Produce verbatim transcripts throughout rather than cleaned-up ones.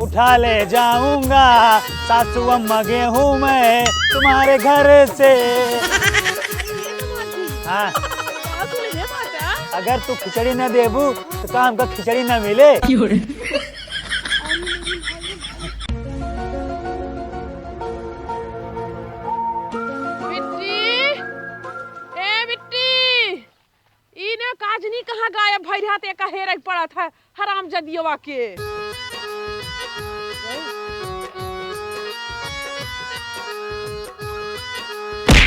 उठा ले जाऊंगा सासू अम्मा गेहूं मैं तुम्हारे घर से। हाँ, अगर तू खिचड़ी न देबू तो का हमका खिचड़ी न मिले? बिट्टी, ए बिट्टी, ई न काजनी कहाँ गायब भई रहत, एका हेरइ पड़त है हरामजादियवा के।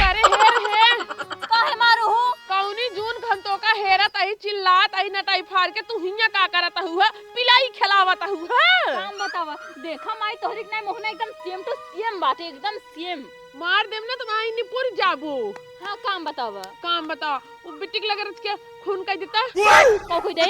अरे हेर, हेर। काहे मारू हूँ? कौनी जून घन तोका हेरत अही, चिल्लात अही, नटाई फार के, तू हियाँ का करत अहू है? पिलाई खेलावत अहू है? काम बतावा, देखा माई, तोहरी के नाई मोहना एकदम same to same बाटे, एकदम same। मार देम ना तो वहीं निपुर जाबो। हाँ, काम बतावा। काम बतावा। वो बिट्टी के लगे रच के खून कइ देता। का कइ दे?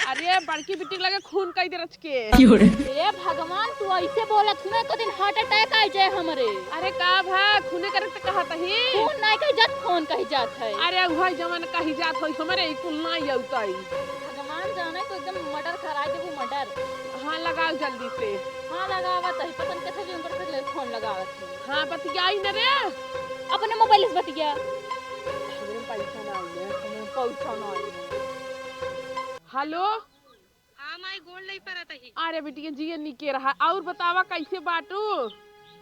अरे, बड़की बिट्टी के लगे खून कइ दे रच के। ए भगवान, तू ऐसे बोलत हूँ ना, एको दिन heart attack आ जाए हमरे। अरे का भा, खूने करे त कहत ही? खून नाई कही जात, फोन कही जात है। अरे उहइ जवन कही जात होई, हमरे ई कुल नाई अउतई। भगवान जाने तो एकदम murder कराई देबू, murder। हाँ, लगाओ जल्दी से। हाँ, लगावत ही, पता न कैसे भी उनकर से फोन लगावत ही। हाँ, बतियाई न रे। अपने मोबाइल से बतिया। हमरे पैसा ना आइले, हमरे पैसा ना आइले। हेलो। हाँ माई, गोड़ लई परत ही। अरे बिटिया, जिया निके रहा। और बतावा, कैसे बाटू?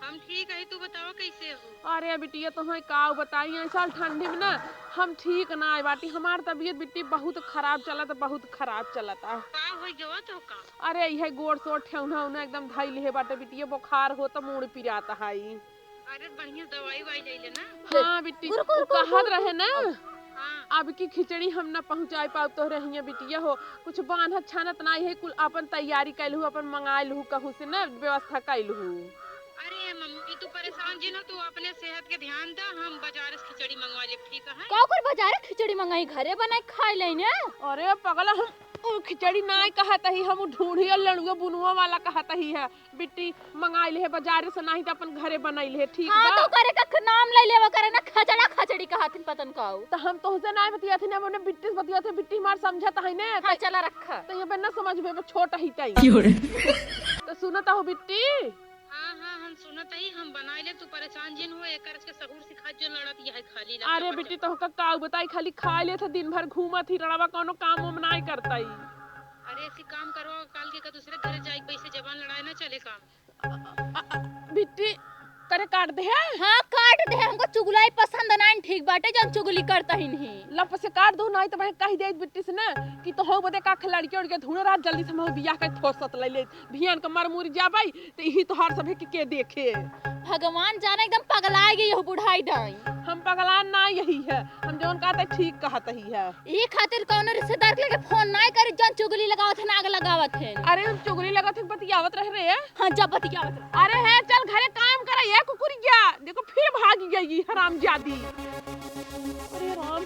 हम ठीक है, तू बतावा कैसे हो? अरे बिटिया, तोहई का बताई, ऐसा ठंडी में ना हम ठीक ना आए बाटी। हमार तबीयत बिट्टी बहुत खराब चलत, बहुत खराब चलत। का होई गवा तो का? अरे इहे गोड़ सोर ठेहुना उना एकदम धइल हे बाटे बिटिया, बुखार हो त मूड़ पिरात हई। अरे बढ़िया दवाई वाई ले लेना। हाँ बिट्टी, रुको, उ रुको, रुको, कहत रुको। रहे ना, हाँ। अब की खिचड़ी हम ना पहुँचाए पाउब तोहरे हियाँ बिटिया हो, कुछ बान्हत छानत नाई है, कुल अपन तैयारी कैलहू, अपन मंगाइलहू कहूँ से ना व्यवस्था कैलहू। अरे मम्मी, तू परेशान जिन हो, तू अपने सेहत के ध्यान दा, हम बाजार से खिचड़ी मंगवा लेब, ठीक है? का ओकर बाजार से खिचड़ी मंगाई, घरे बनाई खाई लेई ना। अरे पगला, हम उ खिचड़ी नाई कहत ही, हम उ ढूढ़िया लड़ुआ बुनुआ वाला कहत ही है। बिट्टी मंगाई ले है बाजार से, नाही त अपन घरे बनाई ले है, ठीक हाँ, बा? तो करे का नाम ले लेवा करे ना, खचड़ा खचड़ी कहत हिन पतन काऊ। त हम तोहसे नाई बतियात ही ना, हम अपने बिट्टी से बतियात ही, बिट्टी हमार समझत है ना। हाँ, त चला रखा। त ये पे ना समझ में छोट ही तई। क्यों रे? त सुनत हो बिट्टी? हाँ, हाँ, हम सुनत ही, हम बनाई ले, तू परेशान जिन हो, एकर के सहूर सिखा जो लड़त यह खाली लग अरे बिट्टी, तोहका काऊ बताई, खाली खाई लेत है, दिन भर घूमत ही रड़वा, कौनो काम वाम नाई करता ही। अरे ऐसी काम करो, काल के का दूसरे घरे जाई, वैसे जबान लड़ाई ना चले काम। अ, अ, अ, बिट्टी, करे काट दे है? हाँ, काट दे है, हमको चुगलाई पसंद नाई, ठीक बाटे, जन चुगली करता ही नहीं। लप से काट दो, नाई तो मैं कह दे बिट्टी से ना कि तो हो बदे का लड़के उड़के ढूंढ रहा, जल्दी से हम बियाह कर फुर्सत ले ले, भियान के मर मुर जाबई, तो यही तोहार सभे के, के देखे। भगवान जाने एकदम पगलाए गई हो बुढ़ाई दाई। हम पगलान ना यही है, हम जौन कहत ही ठीक कहत ही है। ई खातिर कौनो रिश्तेदार के लेके फोन नाई करी, जौन चुगली लगावत है, नाग लगावत है। अरे हम चुगली लगावत है, बतियावत रह रे। हाँ, जब बतियावत रह। अरे है, चल घरे काम करे, ये कुकुरिया। देखो फिर भाग गई हरामजादी। अरे राम।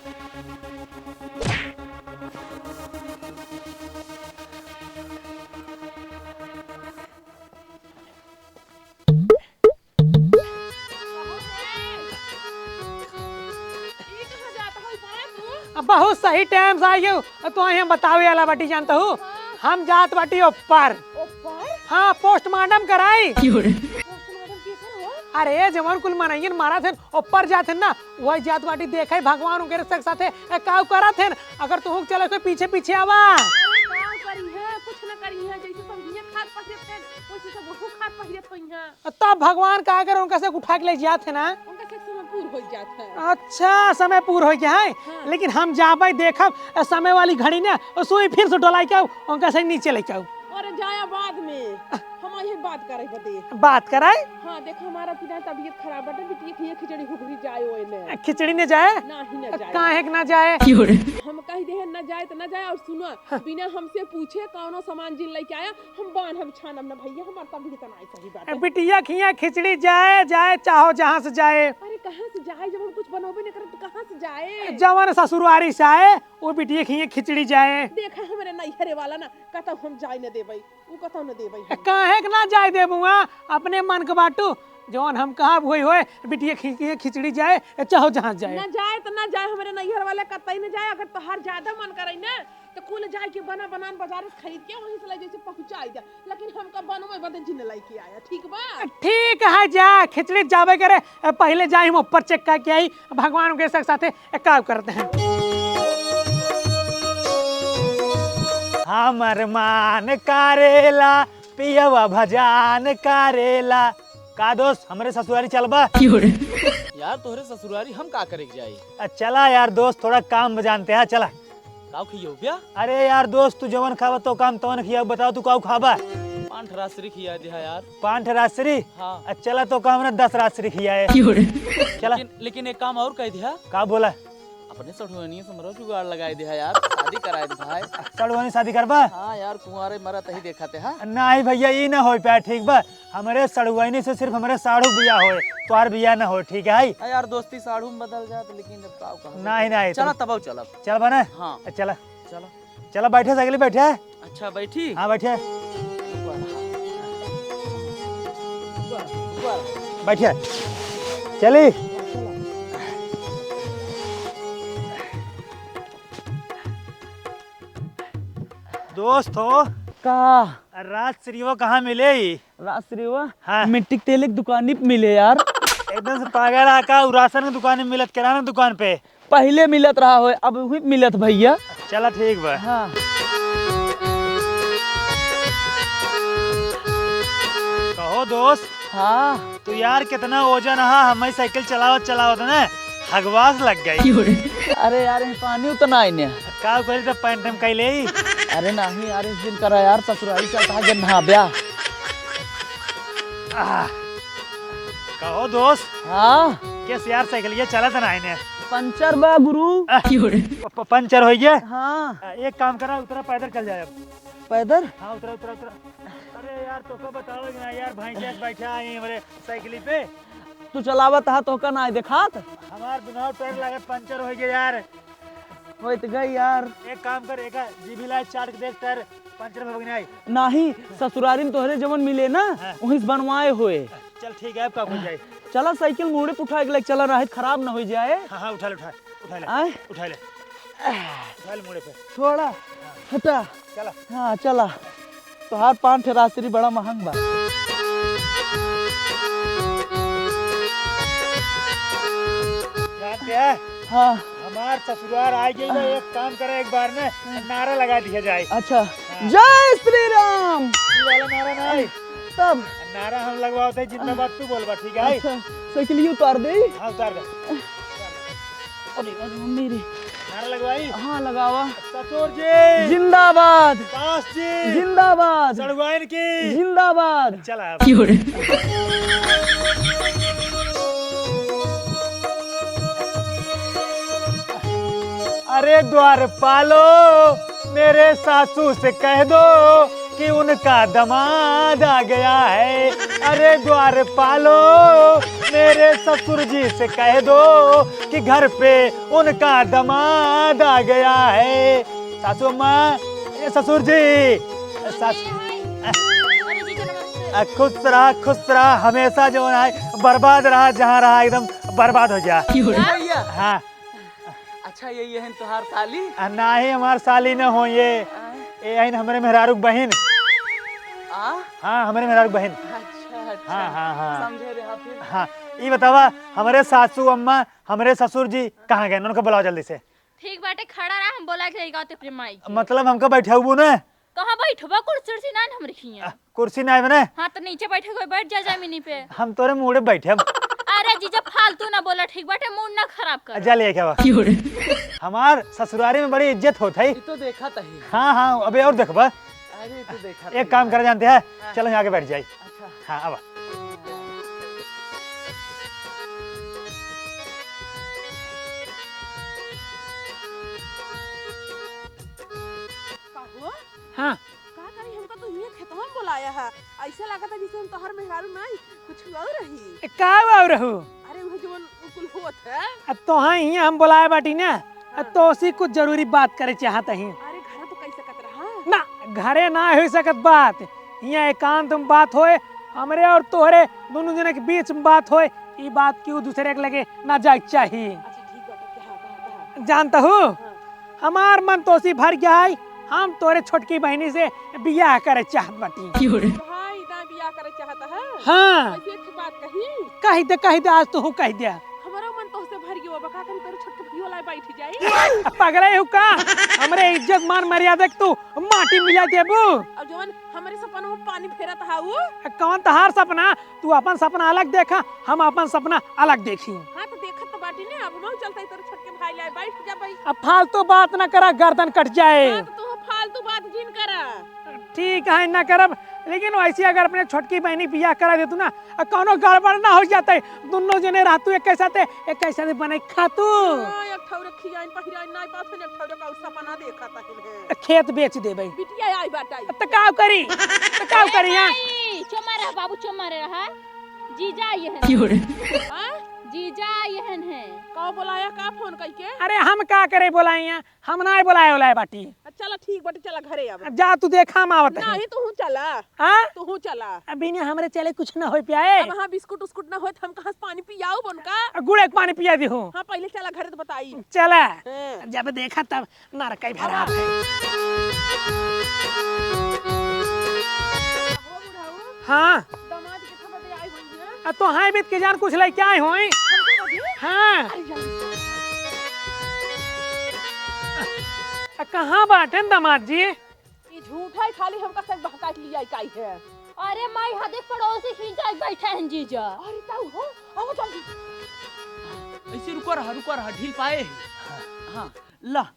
अब बहुत सही टाइम से आई हो, तो हम बतावे वाला बाटी जानत हो, हाँ। हम जात बाटी ऊपर। ऊपर? हाँ, पोस्टमार्टम कराई। क्यों रे? पोस्टमार्टम के कर हो? अरे, जवन कुल मनइयन मारा थे, ऊपर जात है ना, वही जात बाटी देखे भगवान उनके साथ साथे, ए, काऊ करत है। अगर तू चले तो पीछे पीछे आवा। अरे, काऊ करी है, कुछ न करी है, जैसे सब हियां खात पहिरत है, वैसे सब वहू खात पहिरत होई है। तब भगवान का अगर उनका से उठा के ले जात है ना। उनका से समय पूर हो जात है। अच्छा, समय पूर हो गया है, हाँ। लेकिन हम जाबे देखब, ए, समय वाली घड़ी ना, ओ सुई फिर से डोलाई के आऊ, उनका से नीचे लेके आऊ। अरे जाया बाद में, हम यही बात करे बदे। बात कराई? हाँ, देखो हमारा पिता तबीयत खराब बाटे, बिटिया खिया खिचड़ी हुगरी जाए ओए ने। खिचड़ी ने जाए? नाही न जाए। काहे के ना जाए? हम कह दे हैं न जाए तो न जाए, और सुनो, हाँ। बिना हमसे पूछे कौनो सामान जिन लेके आया, हम बांधब छानब ना भैया, हमार तबीयत ना सही बाटे। बिटिया खिया खिचड़ी जाए, जाए चाहो जहाँ से जाए। अरे कहाँ से जाए, जब हम कुछ बनोबे न करब तो कहाँ से जाए? जवन ससुरारी से आए, वो बिटिया खिया खिचड़ी जाए। देखा हमरे नैहरे वाला ना, कतौ हम जाए न देबै, उ कतौ न देबै हम। काहे के ना जाए देबुआ, अपने मन के बाटू, जवन हम कहब होई होए, बिटिया खि-, खिचड़ी जाए, चाहो जहाँ जाए। ना जाए तो ना जाए, हमरे नैहर वाले कतई न जाए, अगर तोहार ज्यादा मन करे ना, तो कुल जाए के बना बनान बाजार से खरीद के वहीं से ले जैसे पहुंचाई दे, लेकिन हमका बनवे बदे जिन लेके आया, ठीक बा? ठीक है, जा खिचड़ी जाबे करे, पहले जाए हम ऊपर चेक करके आई, भगवान के साथ साथे एक काम करते हैं। हमर मान कारेला, पियवा भजान कारेला। का दोस्त, हमरे ससुरारी चलबा? यार, तोहरे ससुरारी हम का करे के जाई? अ, चला यार दोस्त, थोड़ा काम में जानते हैं, चला। काऊ खियौ ब्या? अरे यार दोस्त, तू जवन खाबा तो काम तवन खियाऊ, बताओ तू काऊ खाबा? पाँच रासरी खिया दिया यार। पाँच रासरी? हाँ। अ, चला तो काम ना दस रासरी खियाए। चला। लेकिन, लेकिन एक काम और कह दिया। का बोला? अपने सढ़ुआइनिया से हमरो जुगाड़ लगाए दिया यार, शादी कराए दे भाई। सढ़ुआइनी शादी करबा? हाँ यार, कुंवारे मरत ही देखा थे, हाँ? नहीं भैया, ई ना हो पाए, ठीक बा? हमरे सढ़ुआइनी से सिर्फ हमरे साढ़ू बियाह होए, तोहार बियाह ना होए, ठीक है? आ यार, दोस्ती साढ़ू में बदल जात, लेकिन अब का कहब? नहीं, नहीं, चला तब। तब चलब। चलबा ना? हाँ। चला। चला। चला, बैठे साइकिल पे बैठे। अच्छा, बैठी? हाँ, बैठे। बैठे। चली। दोस्त हो। का? रासरियो कहाँ मिले ही? रासरियो? हाँ। मिट्टी के तेल एक दुकानी पे मिले यार। एकदम से पागल आ का? उ राशन के दुकान में मिलत, किराना दुकान पे? पहिले मिलत रहा होय, अब भी मिलत भैया। चला ठीक बा। हाँ। कहो दोस्त। हाँ। तू यार कितना ओजन हा, हमें साइकिल चलावत चलावत ना हगवास लग गई। अरे यार, ये पानी उतना आइने। का करी तो पैंट हम कई ले। अरे नहीं यार, इस दिन करा यार, ससुरारी चलता है, गन्हा ब्या। आह। कहो दोस्त। हाँ। किस यार साइकिल ये चलत ना आइने? पंचर बा गुरु। आह। प-, प-, पंचर हो गया? हाँ। आ, एक काम करा, उतरा पैदल चल जाए अब। पैदल? हाँ, उतरा, उतरा, उतरा। अरे यार, तो को बताओ ना यार, भैंसिया से बैठा है हमारे साइकिल पे। तू चलावत हा, तो का ना देखात? हमार दुनाव टायर लागत पंचर हो गया यार। होइत गई यार। एक काम कर, एका जीभी लाए चाट के देख, टायर पंचर हो गया नहीं। नाही, ससुरारी में तोहरे जवन मिले ना, हाँ। वहीं से बनवाए होए। चल ठीक है, अब का हो जाए। चला साइकिल मुड़े पे उठा के ले चला, राहत खराब ना हो जाए। हाँ, हाँ, उठा ले, उठा, उठा ले, आए? उठा ले, उठा ले मुड़े पे। थोड़ा हाँ। हटा। चला। हाँ, चला। तोहार पान ठे रासरी बड़ा महंग बा। जानते हैं? हाँ। हमार ससुरार आ गई बा, एक काम करे, एक बार में नारा लगा दिया जाए। अच्छा। हाँ। जय श्री राम। ई वाला नारा ना आई। तब? नारा हम लगवावत है, जिंदाबाद तू बोलबा, ठीक है? अच्छा, साइकिलियो उतार दे। हाँ, उतार दे। अरे, अरे, मम्मी रे। नारा लगवाई? हाँ, लगावा। ससुर जी। जिंदाबाद। सास जी। जिंदाबाद। सड़ुआइन की। जिंदाबाद। चला। अरे द्वारपालो, मेरे सासू से कह दो कि उनका दामाद आ गया है। अरे द्वारपालो, मेरे ससुर जी से कह दो कि घर पे उनका दामाद आ गया है। सासू अम्मा, ए ससुर जी, सास-, अरे जीजा नमस्ते। आ, खुश रहा, खुश रहा, हमेशा जो है बर्बाद रहा, जहाँ रहा एकदम बर्बाद हो गया। भैया। हाँ। अच्छा, ये, ये हैं तोहार साली? आ, नाही, हमार साली न हो ये। आय। ये हैं हमरे मेहरारू के बहिन। आ? हाँ, हमरे मेहरारू के बहिन। अच्छा, अच्छा। हाँ, हाँ, हाँ। समझे रहे फिर। हाँ, ई बतावा, हमरे सासू अम्मा, हमरे ससुर जी कहाँ गए? उनका बुलाओ जल्दी से। ठीक बाटे, खड़ा रहा, हम बोला के लेके आवत अपने माई के। मतलब हमका बैठाउबू ना? कहाँ बैठबा? कुर्सी उर्सी ना न हमरे खियाँ। आ, कुर्सी ना है मने? हाँ, तो नीचे बैठे कोई बैठ जा जमीनी पे। हम तोरे मुड़े बैठे हम। अरे जीजा, फालतू ना बोला, ठीक बाटे, मूड ना खराब कर। जा ले क्या बा? हमार ससुरारी में बड़ी इज्जत होत है। ये तो देखा तही। हाँ, हाँ, अबे और देखबा। अरे, ये तो देखा एक तही। काम करा जानते हैं, हाँ। चलो यहाँ के बैठ जाए। अच्छा। हाँ, अब। का हो? हाँ। का करी, हमका तो हियाँ खेतवा में बोलाया है। ऐसे लागत है जैसे हम तोहर मेहरारू नाई, कुछ और रही। ए, का और रहू? अरे, उहे जवन उ कुल होत है। अब तोहा हियाँ हम बोलाए बाटी ना, अब हाँ। तोसी कुछ जरूरी बात करे चाहत ही। अरे, घर तो कह सकत रहा। ना, घरे ना हो सकत बात। हियाँ एकांत में बात होए, हमरे और तोहरे दोनों जने के बीच में बात होए, ई बात केहू दूसरे के लगे ना जाए के चाही। अच्छा, ठीक बाटे, कहा, कहा, कहा। जानता हूँ? हाँ। हमार मन तोसी भर गया है, हम तोरे छोटकी बहिनी से बियाह करे चाहत बाटी। क्यों रे? भाई ना बियाह करे चाहत है? हाँ। ऐसे एक बात कही? कहि दे, कहि दे, आज तू कहि दे। हमरो मन तोहसे भर गयो बा, का करी तोरे छोटकी बहिनी वाला बैठ जाई। पगला हूँ का? हमरे इज्जत मान मर्यादा के तू माटी मिला देबू। और जौन हमरे सपनों में पानी फेरत हा उ? कौन तहार सपना? तू अपन सपना अलग देखा, हम अपन सपना अलग देखी। हाँ, तो देखत तो बाटी ने, अब हम चलते तोरे छोटके भाई ले, बैठ जा भाई। अब फालतू बात ना करा, गर्दन कट जाए। हाँ, तो तू फालतू बात जिन करा। ठीक है, ना करब, लेकिन वैसे अगर अपने छोटकी बहिनी बियाह करा देतू ना, आ कौनो गड़बड़ ना हो जाते, दुनो जने रहतू एक साथे, एक साथे बने खातू। हाँ, एक ठौरे खियाइन पहिराइन नाई पाथन, एक ठौरे का सपना देखा तहिन है। खेत बेच देबै। बिटिया आई बाटाई। त का करी? त का करी, हाँ? चुम्मा रहा बाबू, चुम्मा रहा। जीजा ये है। क्यों रे? हाँ? जीजा ये है। का बोलाया, का फोन कइके? अरे हम का करे बोलाई हैं? हम नाय बोलाए ओलाए बाटी। चला ठीक बाटे, चला घरे अब। जा तू देखा हम आवत है। नहीं, तू चला। हाँ? तू चला। अभी ने हमरे चले कुछ ना होई पाए। अब हाँ बिस्कुट उस्कुट ना होई त हम कहाँ से पानी पियाऊ बन का? गुड़े के पानी पिया दी हूँ। हाँ, पहले चला घरे तो बताई। चला। हाँ। जब देखा तब नरकई भरा है। हो बुढ़ऊ। हाँ। दामाद के खबर दे आई होई है। आ तो हाय बीत के जान कुछ लेके आए होई। हमको बता दे। हाँ। अरे जान। आ कहाँ बाटेन दामाद जी? ई झूठा ही खाली हमका संग बहका के लिया काई है। अरे माई, हदे पड़ोसी खींचा बैठा है जीजा। अरे ताऊ हो, आओ जल्दी। ऐसे रुको रहा, रुको रहा, ढील पाए है। हाँ, ला।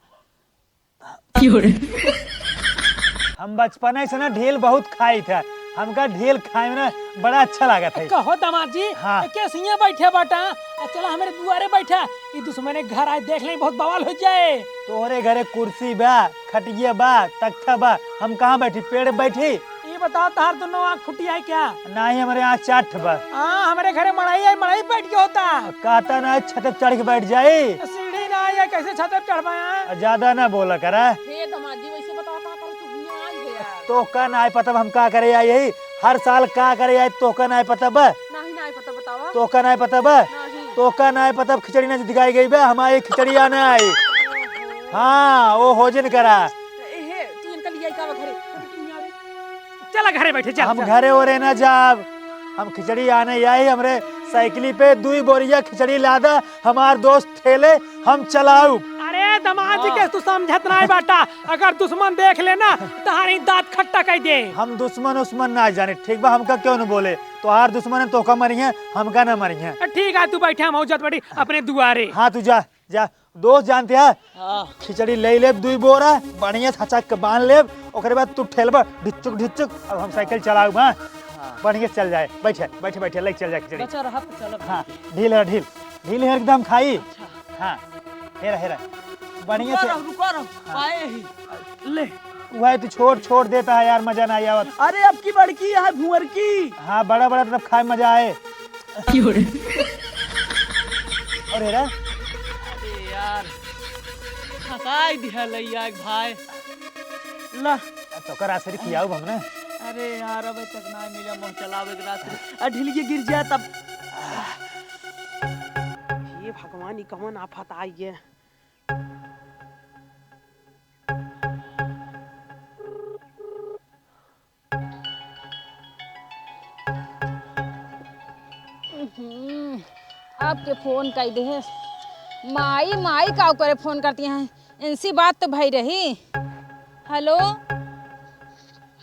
क्यों रे? हम बचपने से ना ढील बहुत खाई था, हमका ढील खाए में ना बड़ा अच्छा लागत है। कहो दामाद जी, हाँ। के सिया बैठे बाटा, आ चला हमरे दुआरे बैठा, ई दुश्मने घर आए देख ले, बहुत बवाल हो जाए। तोहरे घरे कुर्सी बा, खटिया बा, तख्ता बा, हम कहाँ बैठी? पेड़ पे बैठी? ई बताओ, तहार दोनों आँख फुटी है क्या? नाही, हमरे आँख चार ठे बा। हाँ, हमरे घरे मड़ई है, मड़ई बैठ के होता। कहता ना, छत पे चढ़ के बैठ जाई। तो सीढ़ी ना आई है, कैसे छत पे चढ़ पाया? ज्यादा ना बोला करा। हे दामाद जी, वैसे बताओ, का करूँ, तू हियाँ आई है यार। तोहका ना आए पता, हम का करे आई यही? हर साल का करे आई, तोहका ना आए पता बा? नाही, नाही पता, बतावा। तोहका ना आए पता बा? नाही। तोहका ना आए पता, खिचड़ी ना दिखाई गई बा, हमारी खिचड़ी आने आई। हाँ, वो हो जिन करा। ए, हे, तू इनका लिया का घरे? चला घरे बैठे, चल, हम चल। घरे ओरे ना जाब, हम खिचड़ी आने आई, हमरे साइकिली पे दुई बोरिया खिचड़ी लादा, हमार दोस्त ठेले, हम चलाऊ। अरे दामाद जी हाँ। के तू समझत नाई बाटा, अगर दुश्मन देख लेना, तहारी दाँत खट्टा कइ दे। हम दुश्मन उस्मन ना जाने, ठीक बा, हमका क्यों न बोले, तोहार दुश्मन है, तोहका मरिहे, हमका ना मरिहे। ठीक है, तू बैठे, हम हो जात बाटी अपने दुआरे। हाँ, तू जा। जा, दोस्त जानते हैं? हाँ। खिचड़ी ले लेब दुई बोरा, बढ़िया से हचक के बांध लेब, ओकरे बाद तू ठेलबा ढिच्चुक ढिच्चुक, अब हम साइकिल चलाऊ, हाँ? हाँ। बढ़िया से चल जाए, बैठे, बैठे, बैठे, ले चल जाए खिचड़ी। बचा रहा तो चलब। हाँ, ढील है, ढील, ढील है एकदम खाई। अच्छा। हाँ, हेरा, हेरा, बढ़िया रुका से। रहो, रुका रहो, हाँ। पाए ही। ले। वही तो छोड़, छोड़ देता है यार, मजा ना आवत। अरे, अब की बड़की है भुअर की। हाँ, बड़ा, बड़ा तब खाए मजा आए। क्यों रे? अरे रे। अरे यार, फंसाई दिया लैया एक भाई। ला। अब तो करा से खियाऊ हमने। अरे यार, अबे तक ना मिला मोह चलावे के रात। आ ढिलिए गिर जाए तब। हे भगवान, ई कवन आफत आई है? हम्म, आपके फोन कइ देहे। माई, माई, काउ करे फोन करती हैं? इनसी बात तो भई रही। हेलो?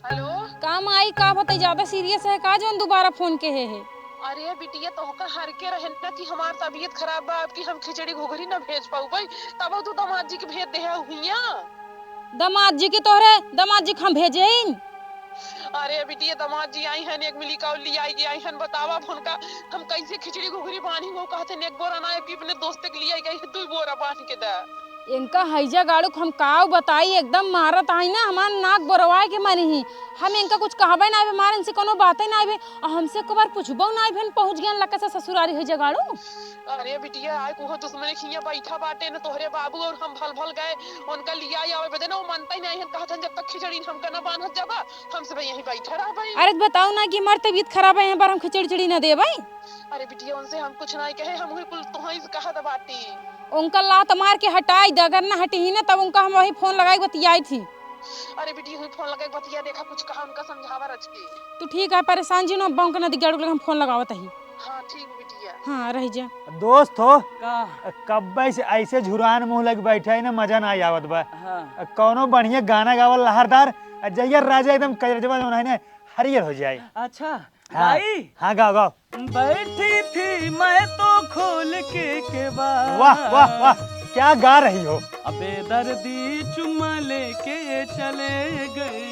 हेलो? का माई, का बताई, ज्यादा सीरियस है का जौन दोबारा फोन केहे है? अरे बिटिया, तोहका हर के रहे ना कि हमार तबीयत खराब बा, अब कि हम खिचड़ी घुघरी ना भेज पाउबे, तब तू दामाद जी के भेज देहे हुइया। दामाद जी के तोहरे, दामाद जी के हम भेजेइन। अरे बिटिया, दामाद जी आई हन, एक मिली का लियाई के आई हन, बतावा अब उनका हम कैसे खिचड़ी घुघरी बांधी, वो कहते हैं, "एक बोरा ना, अबकी अपने दोस्त के लियाई गई है, दुई बोरा बांध के दा।" इनका हैजा गाड़ू को हम काउ बताई, एकदम मारत आई ना, हमार नाक बोरवाए के मरी ही। हम इनका कुछ कहबे ना बे, मारे इनसे कोनो बातें ना बे, और हमसे एको बार पूछबो ना बे, पहुँच गए लक्का से ससुरारी हैजा गाड़ू। अरे बिटिया, आए कुहो दुश्मने खिया बैठा बाटे न, तोहरे बाबू और हम भल भल गए, उनका लिया आवे बदे ना, वो मनता ही नहीं है, कहत हन, "जब तक खिचड़ी हमका ना बांधत जाबा, हम सब यहीं बैठा रहबे।" अरे बताओ ना कि हमार तबीयत खराब है, यहाँ पर हम खिचड़ी उचड़ी ना देबे। अरे बिटिया, उनसे हम कुछ नहीं कहे, हम वही कुल तोहई से कहत बाटी। उनका लात मार के हटाई दे, अगर ना हटी ही ना तब उनका हम वही फोन लगाई बतियाई थी। अरे बिटिया, वही फोन लगाई बतिया, देखा कुछ कहा उनका, समझावा रच के। तू ठीक है, परेशान जिन हो, बहू के नदी गाड़ू लगे हम फोन लगावत ही। हाँ ठीक बिटिया। हाँ रह जा। दोस्त हो, का? कब्बे से ऐसे झुरान मुँह लग बैठा है ना, मजा ना आवत बा। हाँ। कौनो बढ़िया गाना गावल लहरदार, आ जहिया राजा एकदम कजरजवा जौन है ना, हरियर हो जाए। अच्छा, हाँ, गाई? हाँ, गाओ, गाओ। बैठी थी मैं तो खोल के केवाड़। वाह, वाह, वाह, क्या गा रही हो। अब बेदर्दी चुम्मा लेके चले गए,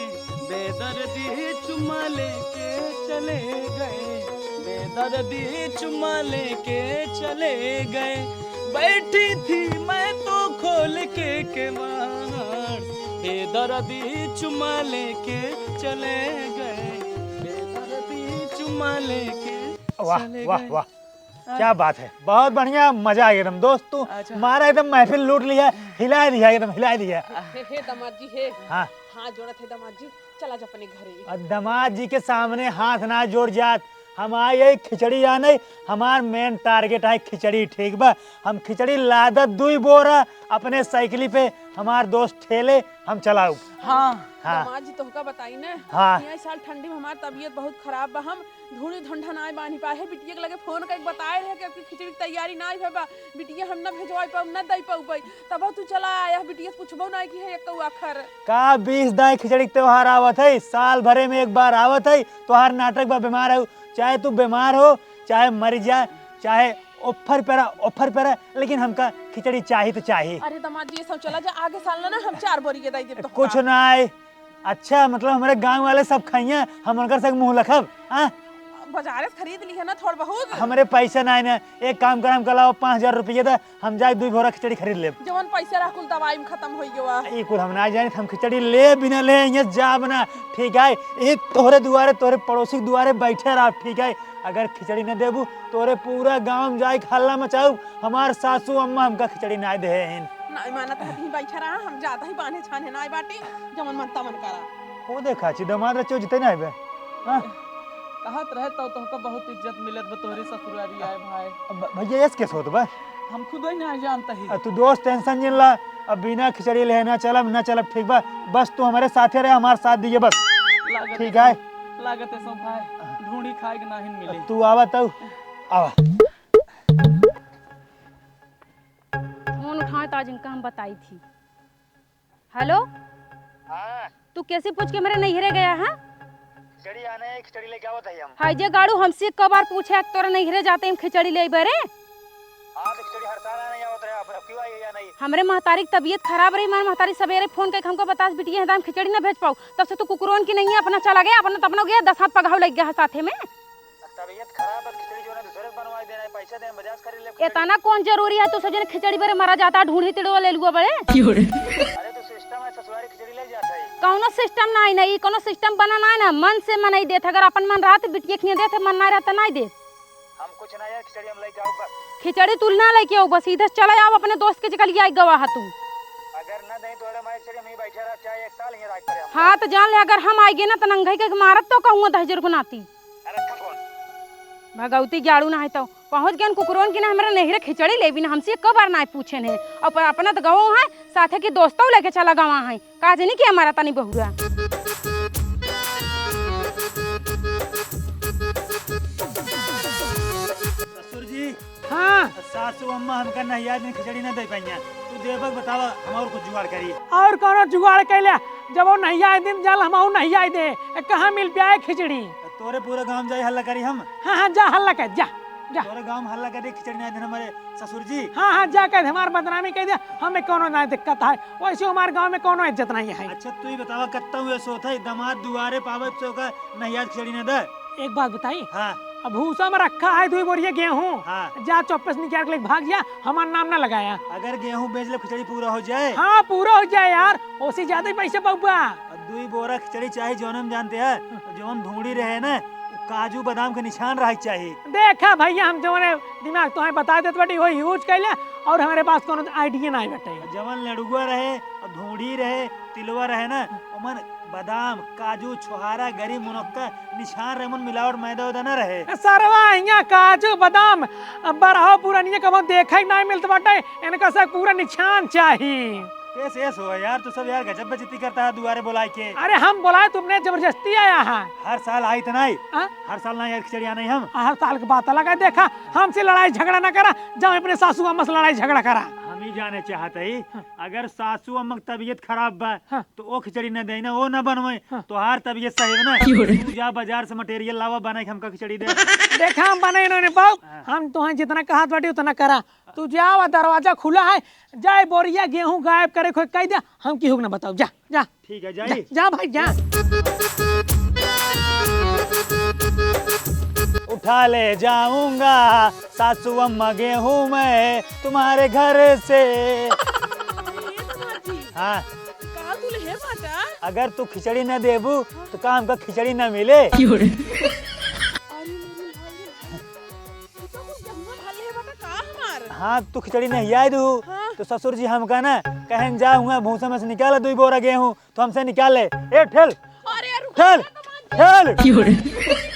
बेदर्दी चुम्मा लेके चले गए, बेदर्दी चुम्मा लेके चले गए। बैठी थी मैं तो खोल के केवाड़, बेदर्दी चुम्मा लेके चले गए, बेदर्दी चुम्मा लेके वाह, चले वाह, गए। वाह। हाँ। क्या बात है, बहुत बढ़िया, मजा आ गया एकदम दोस्त। तू अच्छा। मारा एकदम महफिल लूट लिया, हिला दिया एकदम, हिला दिया। हे, हे दामाद जी, हे। हाँ। हाथ जोड़त है दामाद जी, चला जा अपने घरे। अब दामाद जी के सामने हाथ ना जोड़ जात, हम आई है खिचड़ी आने, हमार main target है खिचड़ी, ठीक बा? हम खिचड़ी लादत दुई बोरा अपने साइकिल पे, हमार दोस्त ठेले, हम चलाऊ। हाँ। हाँ। दामाद जी तोहका बताई ना, हाँ। यहाँ इस साल ठंडी में हमार तबीयत बहुत खराब बा, हम ढूंढी ढंढा नाय बांधी पाए है। बिटिया के लगे फोन करके बताए रहे कि आपकी खिचड़ी की तैयारी नाय भे बा, बिटिया हम न भेजवाई पाऊ, न दई पाऊ पाई, तब तू चला आया, बिटिया से पूछबो नाय कि है एक आखर। का बीस दाई खिचड़ी के त्योहार आवत है, साल भरे में एक बार आवत है, तोहार नाटक बा, बीमार है, चाहे तू बीमार हो, चाहे मर जा, चाहे ऑफर पे रहा, ऑफर पे रहा, लेकिन हमका खिचड़ी चाही तो चाही। अरे दामाद जी, ये सब चला जा, आगे साल ना, ना हम चार बोरी के दई देब तो कुछ नाय। अच्छा, मतलब हमरे गांव वाले सब खाइए, हम उनकर से मुंह लखब? हाँ? बाजारे से खरीद ली है ना थोड़ बहुत। हमरे पैसा नाय ना, एक काम कर, हमका लाओ पाँच हजार रुपये दे, हम जाए दुई बोरा खिचड़ी खरीद लेब। जवन पैसा रहा कुल दवाई में खत्म हो गया। ई कुल हम ना जानी, हम खिचड़ी ले बिना ले यहाँ जाब ना, ठीक है? ई तोहरे दुआरे, तोहरे पड़ोसी के दुआरे बैठे रह, ठीक है? अगर खिचड़ी न देबू, तोरे पूरा गांव में जाए के हल्ला मचाऊ, हमार सासू अम्मा हमका खिचड़ी ना दे हैं। नाय मानत है, तहीं बैठे रहा, हम जाता ही बांधे छाने नाय बाटी, जवन मन तमन करा। वो देखा छी, दामाद रचो जिते ना आवे। हाँ? कहत रहे तो तोहका बहुत इज्जत मिलत बा तोहरे ससुरारी आए भाई। अब भैया, ऐस कैसे होत बा? हम खुद ही ना जानता ही। आ, तू दोस्त tension जिन ला, अब बिना खिचड़ी ले ना चलब, ना चलब, ठीक बा? बस तू हमरे साथे रहे, हमार साथ दिए बस। लागत ठीक है, है? लागत है सब भाई, ढूंढी खाए के नाहिन मिले। तू आवा तू, आवा। फोन उठाए तो आज इनका हम बताई थी। हेलो, हाँ। तू कैसे पूछ के मेरे नैहरे गया है? खिचड़ी आने, खिचड़ी लेके आवत है हम। हाय जे गाड़ू, हमसे एको बार पूछे कि तोरे नैहरे जाते हम खिचड़ी ले बरे? हाँ, तो खिचड़ी हर साल आने आवत रहे, अब, अब क्यों आई या नहीं? हमरे महतारी की तबीयत खराब रही, हमारे महतारी सवेरे फोन करके हमको बतास, "बिटिया, हम खिचड़ी ना भेज पाऊ।" तब से तू कुकुरोन की नहीं है, अपना चला गया, अपना तो अपना गया, दस हाथ पगहाव लग गया है साथे में। तबीयत खराब है, खिचड़ी जो है ना, दूसरे को बनवा देना है, पैसा दे, हम बाजार से खरीद ले खिचड़ी। इतना कौन जरूरी है, तू सजन खिचड़ी बरे मरा जाता, ढूंढी तिड़वा ले लुआ बड़े। अरे, तो सिस्टम है, ससुरारी खिचड़ी ले जाता है। कौनो सिस्टम नाई, नहीं, कौनो सिस्टम बना नाई ना, मन से मनई देत, अगर अपन मन रहत, बिटिया खिया देत, मन ना रहत, नाई देत। हम कुछ ना यार, खिचड़ी हम लेके आओ बस। खिचड़ी तू ना लेके आओ बस, इधर चला आओ, अपने दोस्त के जगह लिया गवा है तू। अगर ना दें तो अरे हमारी खिचड़ी हम ही बैठे रह, चाहे एक साल ही राज करे हम। हाँ, तो जान ले, अगर हम आएगे ना, तो नंगई के मारत तो कहूँगा दहजर को नाती। अरे रखा फोन। भगवती जाड़ू ना है तो पहुँच गए कुकुरोन की ना, हमारे नैहरे खिचड़ी ले भी ना, हमसे एको बार ना पूछे ने। और पर अपना तो गवो है, साथे की दोस्तों लेके चला गवा है। का जानी के हमारा तनी बहुरा। ससुर जी। हाँ। सासू अम्मा हमका नहिया दिन खिचड़ी ना दे पाइया। तू देबक बतावा, हम और कुछ जुगाड़ करी। और कौनो जुगाड़ कैले, जब वो नहिया दिन जाल, हम और नहिया दे। ए, कहाँ मिल पाए खिचड़ी? तोरे पूरा गांव जाई हल्ला करी हम। हाँ, हाँ, जा हल्ला कर, जा, जा। तोरे गांव में हल्ला कर दे, खिचड़ी ना दिन हमारे ससुर जी। हाँ, हाँ, जा कह दे, हमार बदनामी कह दे, हमें कौनो ना दिक्कत है। वैसे हमारे गांव में कौनो इज्जत नहीं है। अच्छा, तू ही बतावा, कत्ता हुए सोत है, दामाद दुआरे पावत सो का नहिया खिचड़ी ना दे। एक बात बताई? हाँ। अब भूसा में रखा है दुई बोरिया गेहूं। हाँ। जा चौपस निकाल के लेके भाग जा, हमार नाम ना लगाया। अगर गेहूं बेच ले, खिचड़ी पूरा हो जाए। हाँ, पूरा हो जाए यार, ओसे ज्यादा ही पैसे पाऊबा। अब दुई बोरा खिचड़ी चाहे जौन हम जानते हैं, जौन ढूंढी रहे ना, काजू बादाम के निशान रहे चाहिए। देखा भैया, हम जौन दिमाग तुम्हें बता देत बाटी, वही यूज कैले, और हमारे पास कोनो आइडिया नहीं बटे। जवन लड़ुआ रहे, और ढूंढी रहे, तिलवा रहे ना, ओमन बादाम, काजू, छोहारा, गरी, मुनक्का, निछान रहे, मन मिलावट मैदा वैदा न रहे। ए सरवा, हियाँ काजू, बादाम, अब बरहो पुरनिया कबो देखे के नाहीं मिलत बाटे, इनका से पूरा निछान चाही। कैसे ऐस हो यार, तू सब यार गजब बेइज्जती करता है दुआरे बुलाए के। अरे हम बुलाए, तुमने जबरदस्ती आया है। हर साल आई तो नाहीं, हाँ? हर साल नाहीं यार खिचड़ी आना ही हम। हर साल के बात अलग है, देखा, हमसे लड़ाई झगड़ा ना करा, जाओ अपने सासू अम्मा से लड़ाई झगड़ा करा। हम ही जाने चाहते ही, हाँ। अगर सासू अम्मा की तबीयत खराब बा, हाँ। तो वो खिचड़ी न दे ना, वो न बनवे। हाँ। तोहार तबीयत सही है ना? क्यों रे? तू जा बाजार से material लावा, बना के हमका खिचड़ी दे। देखा हम बने इन्होंने बाबू, हाँ। हम तोहें जितना कहत बाटी उतना करा। तू जा, वो दरवाजा खुला है, जा बोरिया गेहूं गायब करे खोए कह दे, हम केहू के ना बताओ, जा, जा। ठीक है, जा, जाई। जा भाई, जा। उठा ले जाऊंगा सासू अम्मा गेहूं मैं तुम्हारे घर से। ए दामाद जी, हाँ। का तू ले बाटा? अगर तू खिचड़ी न देबू, तो का हमका खिचड़ी न मिले? क्यों रे? अरे मेरी माई, तू तो कुछ गेहूं भर ले बाटा का हमार? हाँ, तू खिचड़ी नहीं आए दू, हाँ। तो ससुर जी हमका ना कहन जा हुआ भूसा में से निकाल दू बोरा गेहूं, तो हमसे निकाल ले। ए, ठेल। अरे यार, रुक ठेल। जा, दामाद जी। ठेल। क्यों रे?